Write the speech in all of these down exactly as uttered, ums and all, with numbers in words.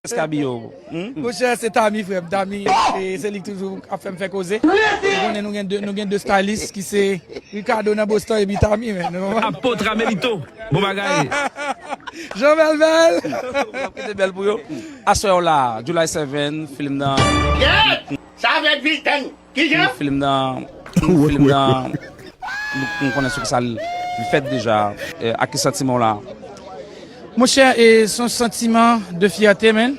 Escabillo. Hmm? Monchè, se Tami, frè m. Tami, e, se li k toujou ap fè m fè koze. Ou konnen nou gen de, nou gen de stylist ki se Ricardo nan Boston epi Tami, men. Apot Ramelito. Bon bagay. Jean Belbel. Ap kite bèl pou yo. Aswè w la, July seven, film nan. Yeah! Sa vle di tan. Kijan? Film nan, film nan, nou, nou konnen sou ki sa l fèt deja, eh, ak ki santiman w la? Monchè, e, se yon santiman de fyète, men.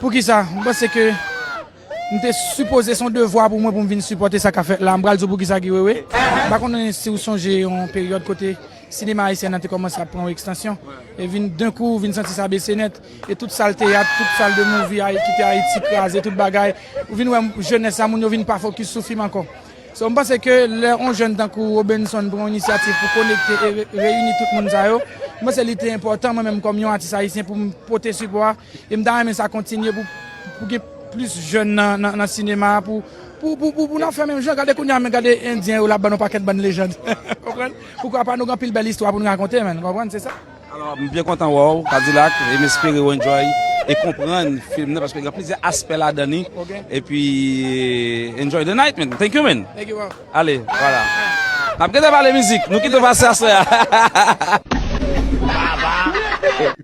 Poukisa? Mwen panse ke m te sipoze, se yon devwa pou mwen pou m vin sipòte sa k ap fèt la. M pral di w poukisa ki wewe. M pa konnen si w sonje yon peryòd kote sinema ayisyen an te kòmanse ap pran yon ekstansyon. E vin, d'un coup, ou vin santi sa bese nèt. E tout sal teyat, tout sal de movie Ay-, ki te Ayiti kraze, tout bagay. Ou vin wè jenès la, moun yo vin pa fokis sou fim ankò. So, m panse ke lè yon jèn tankou Robenson pran yon inisyativ pou konekte e re-, reyini tout moun sa yo, m panse li te enpòtan, mwen menm kòm yon atis ayisyen, pou m pote sipò a. E m ta renmen sa kontinye pou, pou gen plis jèn nan, nan, nan sinema a, pou, pou, pou, pou, pou n ap fè menm jan. Gade kounye a, men gade Endyen yo, l ap ban nou pakèt bann lejand. Konprann? Poukwa pa nou gen anpil bèl istwa pou nou rakonte, men, konprann? Se sa. Alò, m byen kontan wè w, Kadilak, e m espere w enjoy e konprann film nan, paske gen plizyè aspè ladan li. Ok. Epi, enjoy the night, man. Thank you, man. Thank you, bro. Ale, vwala. N ap gentan pale mizik. Nou kite w pase aswè a.